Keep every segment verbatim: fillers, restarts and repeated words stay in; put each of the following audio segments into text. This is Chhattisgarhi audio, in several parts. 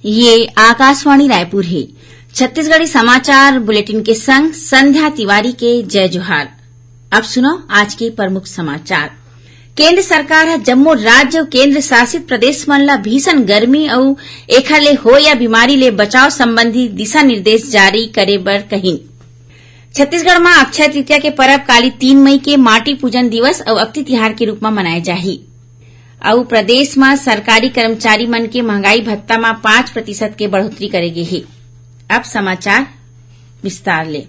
ये आकाशवाणी रायपुर हे। छत्तीसगढ़ी समाचार बुलेटिन के संग संध्या तिवारी के जय जोहार। अब सुनो आज के प्रमुख समाचार। केंद्र सरकार ह जम्मो राज्य अउ केंद्र शासित प्रदेश मन ला भीषण गर्मी अउ एखर ले होय या बीमारी ले बचाव संबंधी दिशा निर्देश जारी करे बर कहिन। छत्तीसगढ़ म अक्षय तृतीया के परब काली तीन मई के माटी पूजन दिवस अउ अक्ति तिहार के रूप म मनाए जाही। अउ प्रदेश म सरकारी कर्मचारी मन के महंगाई भत्ता म पाँच प्रतिशत के बढ़ोतरी करे गे हे। अब समाचार विस्तार ले।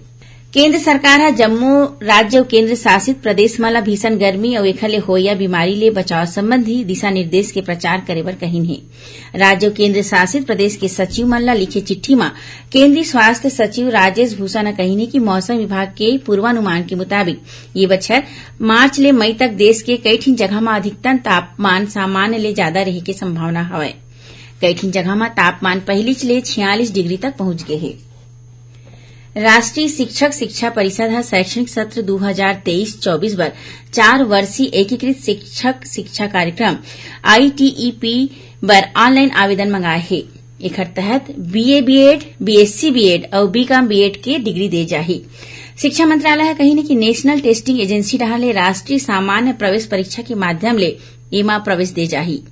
केंद्र सरकार ह जम्मो राज्य अउ केंद्र शासित प्रदेश मन ल भीषण गर्मी अउ एखर ले होइया बीमारी ले बचाव संबंधी दिशा निर्देश के प्रचार करे बर कहिन हे। राज्य अउ केंद्र शासित प्रदेश के सचिव मन ल लिखे चिट्ठी म केंद्रीय स्वास्थ्य सचिव राजेश भूषण ह कहिन हे कि मौसम विभाग के पूर्वानुमान के मुताबिक ये बछर मार्च ले मई तक देश के कई ठिन जगह म अधिकतम तापमान सामान्य ले जादा रहे के संभावना हवय। कई ठिन जगह म तापमान पहिलीच ले छियालीस डिग्री तक पहुंच गे हे। राष्ट्रीय शिक्षक शिक्षा परिषद ह शैक्षणिक सत्र दू हजार तेईस चौबीस बर चार वर्षीय एकीकृत शिक्षक शिक्षा कार्यक्रम, आईटीईपी, बर ऑनलाइन आवेदन मंगाए हे। एखर तहत बीए बीएड, बीएससी बीएड अउ बीकॉम बीएड के डिग्री दे जाही। शिक्षा मंत्रालय ह कहिन हे कि नेशनल टेस्टिंग एजेंसी डहार ले राष्ट्रीय सामान्य प्रवेश परीक्षा के माध्यम ले एमा प्रवेश दे जाही।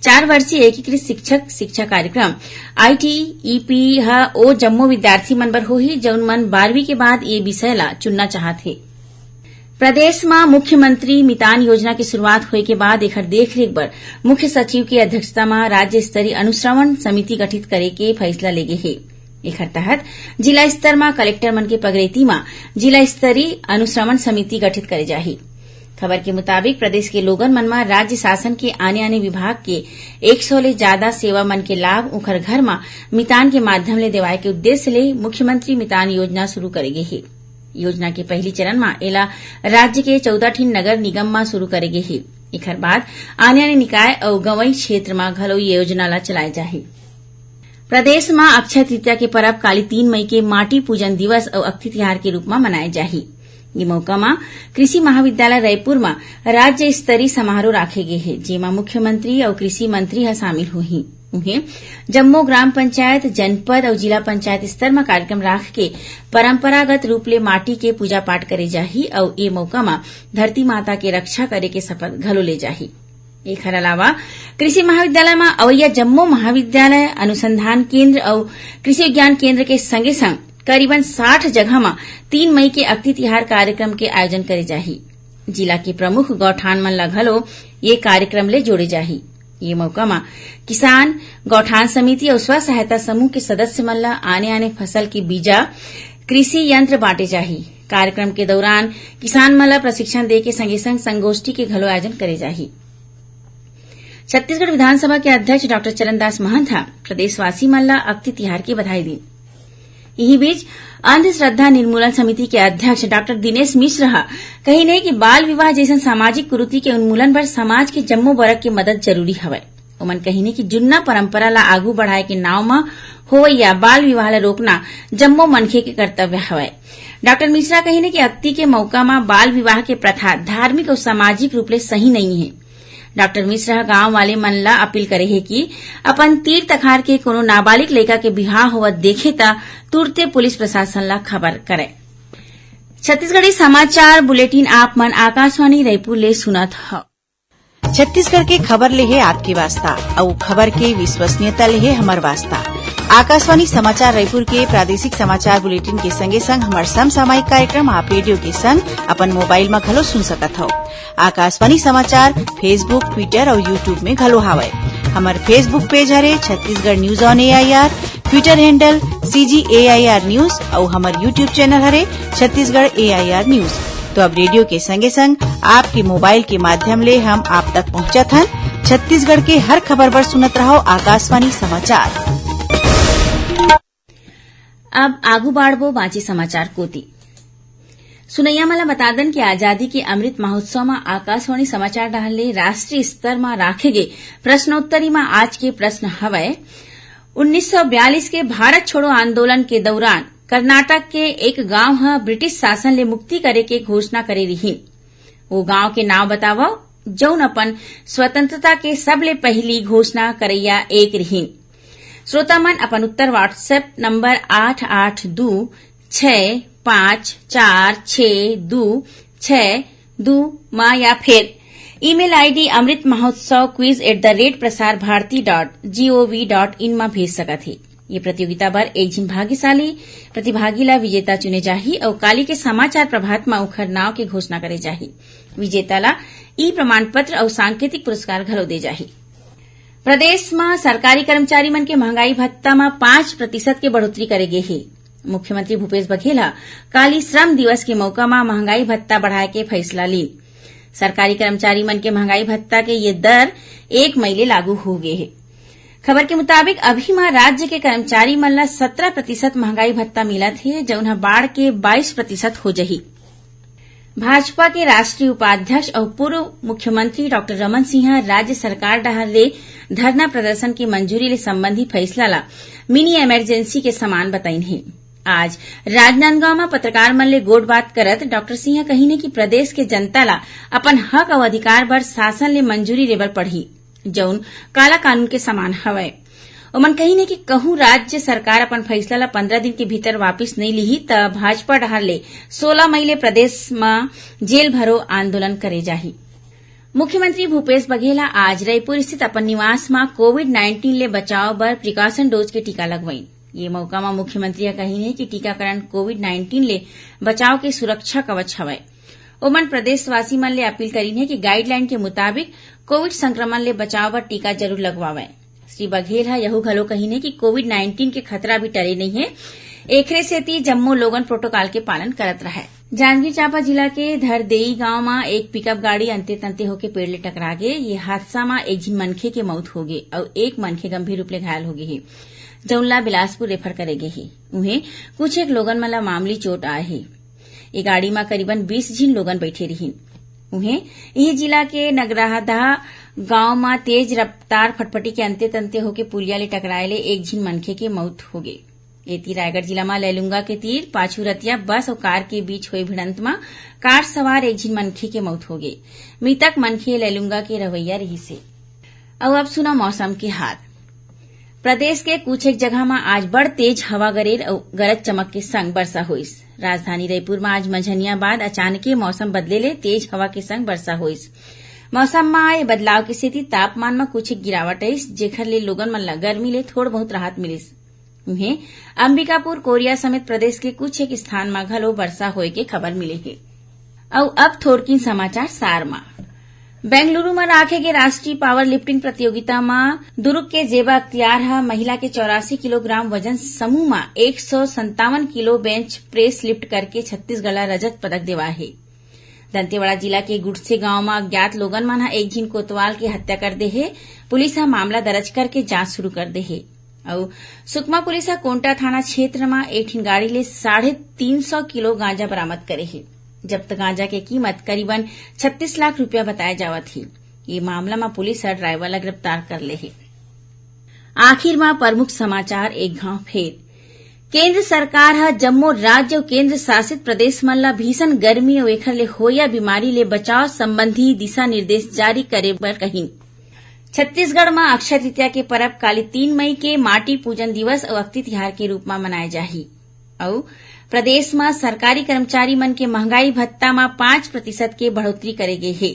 चार वर्षीय एकीकृत शिक्षक शिक्षा कार्यक्रम, आईटीईपी, ह ओ जम्मो विद्यार्थी मन बर होही, जउन मन बारहवीं के बाद ये विषय ला चुनना चाहत हे। प्रदेश म मुख्यमंत्री मितान योजना के शुरुआत होए के बाद एखर देखरेख बर मुख्य सचिव के अध्यक्षता म राज्य स्तरीय अनुश्रवण समिति गठित करे के फैसला लेगे हे। एखर तहत जिला स्तर म कलेक्टर मन के पगरेती म जिला स्तरीय अनुश्रवण समिति गठित करे जाही। खबर के मुताबिक, प्रदेश के लोगन मन म राज्य शासन के आने-आने विभाग के एक सौ ले जादा सेवा मन के लाभ उंखर घर म मितान के माध्यम ले देवाय के उद्देश्य ले मुख्यमंत्री मितान योजना शुरू करे गे हे। योजना के पहिली चरण म एला राज्य के चौदह ठिन नगर निगम म शुरू करे गे हे। एखर बाद आने-आने निकाय अउ गंवई क्षेत्र म घलो ये योजना ल चलाए जाही। प्रदेश म अक्षय तृतीया के परब काली तीन मई के माटी पूजन दिवस अउ अक्ति तिहार के रूप म मनाए जाही। ये मौका म कृषि महाविद्यालय रायपुर म राज्य स्तरीय समारोह राखे गे हे, जेमा मुख्यमंत्री अउ कृषि मंत्री ह शामिल होही। उहें, जम्मो ग्राम पंचायत, जनपद अउ जिला पंचायत स्तर म कार्यक्रम राख के परंपरागत रूप ले माटी के पूजा पाठ करे जाही अउ ए मौका म धरती माता के रक्षा करे के शपथ घलो ले जाही। एखर अलावा कृषि महाविद्यालय म अवइया जम्मो महाविद्यालय, अनुसंधान केंद्र अउ कृषि विज्ञान केंद्र के संगे संग करीबन साठ जगह म तीन मई के अक्ति तिहार कार्यक्रम के आयोजन करे जाही। जिला के प्रमुख गौठान मन ल घलो ये कार्यक्रम ले जोड़े जाही। ये मौका म किसान, गौठान समिति अउ स्व सहायता समूह के सदस्य मन ल आने-आने फसल के बीजा, कृषि यंत्र बांटे जाही। कार्यक्रम के दौरान किसान मन ल प्रशिक्षण दे के संगे संग संगोष्ठी के घलो आयोजन करे जाही। छत्तीसगढ़ विधानसभा के अध्यक्ष डॉक्टर चरणदास महंत ह प्रदेशवासी मन ल अक्ति तिहार के बधाई दीन। इही बीच, अंधश्रद्धा निर्मूलन समिति के अध्यक्ष डॉक्टर दिनेश मिश्र ह कहिन हे कि बाल विवाह जैसन सामाजिक कुरीति के उन्मूलन बर समाज के जम्मो वर्ग के मदद जरूरी हवय। ओमन कहिन हे कि जुन्ना परंपरा ला आगू बढ़ाए के नाव म होवइया बाल विवाह ला रोकना जम्मो मनखे के कर्तव्य हवय। डॉक्टर मिश्रा कहिन हे कि अक्ति के मौका म बाल विवाह के प्रथा धार्मिक अउ सामाजिक रूप ले सही नइ हे। डॉक्टर मिश्रा ह गांव वाले मन ला अपील करे हे कि अपन तीर तखार के कोनो नाबालिग लइका के बिहाव होवत देखे त तुरते पुलिस प्रशासन ला खबर करय। छत्तीसगढ़ी समाचार बुलेटिन आप मन आकाशवाणी रायपुर ले सुनत हव। छत्तीसगढ़ के खबर ले हे आपके वास्ता, अउ खबर के विश्वसनीयता ले हे हमर वास्ता। आकाशवाणी समाचार रायपुर के प्रादेशिक समाचार बुलेटिन के संगे संग हमर समसामयिक कार्यक्रम आप रेडियो के संग अपन मोबाइल म घलो सुन सकत हव। आकाशवाणी समाचार Facebook, Twitter अउ YouTube में घलो हावय। हमर Facebook पेज हरे Chhattisgarh news on AIR, Twitter handle CG AIR news अउ हमर YouTube चैनल हरे छत्तीसगढ़ एआईआर न्यूज। तो अब रेडियो के संगे संग आपके मोबाइल के माध्यम ले हम आप तक पहुंचत हन। छत्तीसगढ़ के हर खबर बर सुनत रहव आकाशवाणी समाचार। अब आगू बाढ़बो बांचे समाचार कोति। सुनैया मन ल बता दन कि आजादी के अमृत महोत्सव म आकाशवाणी समाचार डहार ले राष्ट्रीय स्तर म राखे गे प्रश्नोत्तरी म आज के प्रश्न हवय, उन्नीस सौ बयालीस के भारत छोड़ो आंदोलन के दौरान कर्नाटक के एक गांव ह ब्रिटिश शासन ले मुक्ति करे के घोषणा करे रिहिन। वो गांव के नाव बतावव, जउन अपन स्वतंत्रता के सबले पहिली घोषणा करैया एक रिहिन। श्रोता मन अपन उत्तर WhatsApp नंबर आठ आठ दू छह पाँच चार छह दू छह दू मा या फिर email ID amrit mahotsav quiz at the rate prasar bharati dot gov dot in मा भेज सकत हे। ये प्रतियोगिता बर एक झिन भाग्यशाली प्रतिभागी ला विजेता चुने जाही अउ काली के समाचार प्रभात मा उखर नाव के घोषणा करे जाही। विजेता ला ई प्रमाण पत्र अउ सांकेतिक पुरस्कार घलो दे जाही। प्रदेश म सरकारी कर्मचारी मन के महंगाई भत्ता म पाँच प्रतिशत के बढ़ोतरी करे गे हे। मुख्यमंत्री भूपेश बघेल ह काली श्रम दिवस के मौका म महंगाई भत्ता बढ़ाए के फैसला लीन। सरकारी कर्मचारी मन के महंगाई भत्ता के ये दर एक मई ले लागू हो गे हे। खबर के मुताबिक अभी म राज्य के कर्मचारी मन ल सत्रह प्रतिशत महंगाई भत्ता मिलत हे, जउन ह बाढ़ के बाईस प्रतिशत हो जही। भाजपा के राष्ट्रीय उपाध्यक्ष अउ पूर्व मुख्यमंत्री डॉक्टर रमन सिंह ह राज्य सरकार डहार ले धरना प्रदर्शन के मंजूरी ले संबंधी फैसला ला मिनी इमरजेंसी के समान बताइन हे। आज राजनांदगांव म पत्रकार मन ले गोठबात करत डॉक्टर सिंह ह कहिन हे कि प्रदेश के जनता ला अपन हक अउ अधिकार बर शासन ले मंजूरी लेबर पड़ही, जउन काला कानून के समान हवय। ओमन कहिन हे कि कहूं राज्य सरकार अपन फैसला ला पंद्रह दिन के भीतर वापिस नइ लिही, त भाजपा डहार ले सोलह मई ले प्रदेश म जेल भरो आंदोलन करे जाही। मुख्यमंत्री भूपेश बघेल ह आज रईपुर स्थित अपन निवास म कोविड नाइन्टीन ले बचाव बर प्रिकॉशन डोज के टीका लगवाइन। ये मौका म मुख्यमंत्री ह कहिन हे कि टीकाकरण कोविड नाइन्टीन ले बचाव के सुरक्षा कवच हवय। ओमन प्रदेशवासी मन ले अपील करिन हे कि गाइडलाइन के मुताबिक कोविड संक्रमण ले बचाव बर टीका जरूर लगवावय। श्री बघेल ह यहू घलो कहिन हे कि कोविड नाइन्टीन के खतरा अभी टरे नइ हे, एखरे सेती जम्मो लोगन प्रोटोकॉल के पालन करत रहय। जांजगीर चांपा जिला के धरदेई गांव म एक पिकअप गाड़ी अंते तंते होके पेड़ ले टकरा गे। ये हादसा म एक झिन मनखे के मौत होगे अउ एक मनखे गंभीर रूप ले घायल होगे हे, जउन ला बिलासपुर रेफर करे गे हे। उहें, कुछ एक लोगन मन ला मामूली चोट आए हे। ये गाड़ी म करीबन बीस झिन लोगन बइठे रिहिन। उहें, इही जिला के नगराधा गांव म तेज रफ्तार फटफटी के अंते तंते होके पुलिया ले टकराए ले एक झिन मनखे के मौत होगे। एती रायगढ़ जिला म लैलूंगा के तीर पाछू रतिया बस अउ कार के बीच होए भिड़ंत म कार सवार एक झिन मनखे के मौत होगे। मृतक मनखे लैलूंगा के रहवइया रिहिस हे। अउ अब सुनव मौसम के हाल। प्रदेश के कुछ एक जगह म आज बड़ तेज हवा गरेर अउ गरज चमक के संग बरसा होइस। राजधानी रईपुर म आज मंझनिया बाद अचानके मौसम बदले ले तेज हवा के संग बरसा होइस। मौसम म आए बदलाव के सेती तापमान म कुछ एक गिरावट आइस, जेखर ले लोगन मन ल गर्मी ले थोड़ बहुत राहत मिलिस। उहें, अंबिकापुर, कोरिया समेत प्रदेश के कुछ एक स्थान म घलो बरसा होए के खबर मिले हे। अउ अब थोरकिन समाचार सार म। बेंगलुरु म राखे गे राष्ट्रीय पावर लिफ्टिंग प्रतियोगिता म दुर्ग के जेबा अख्तियार ह महिला के चौरासी किलोग्राम वजन समूह म एक सौ संतावन किलो बेंच प्रेस लिफ्ट करके छत्तीसगढ़ ला रजत पदक देवाए हे। दंतेवाड़ा जिला के गुडसे गांव म अज्ञात लोगन मन ह एक झिन कोतवाल के हत्या कर दे हे। पुलिस ह मामला दर्ज करके जांच शुरू कर दे हे। अउ सुकमा पुलिस ह कोंटा थाना क्षेत्र म एक ठिन गाड़ी ले साढ़े तीन सौ किलो गांजा बरामद करे हे। जब्त गांजा के कीमत करीबन छत्तीस लाख रुपया बताए जावत हे। ये मामला म पुलिस ह ड्राइवर ला गिरफ्तार कर ले हे। आखिर म प्रमुख समाचार एक घांव फेर। केंद्र सरकार ह जम्मो राज्य अउ केंद्र शासित प्रदेश मन ला भीषण गर्मी अउ एखर ले होइया बीमारी ले बचाव संबंधी दिशा निर्देश जारी करे बर कहिन। छत्तीसगढ़ म अक्षय तृतीया के परब काली तीन मई के माटी पूजन दिवस अउ अक्ति तिहार के रूप म मनाए जाही। अउ प्रदेश म सरकारी कर्मचारी मन के महंगाई भत्ता म पाँच प्रतिशत के बढ़ोतरी करे गे हे।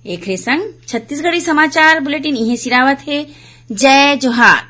एखरे संग छत्तीसगढ़ी समाचार बुलेटिन इहें सिरावत हे। जय जोहार।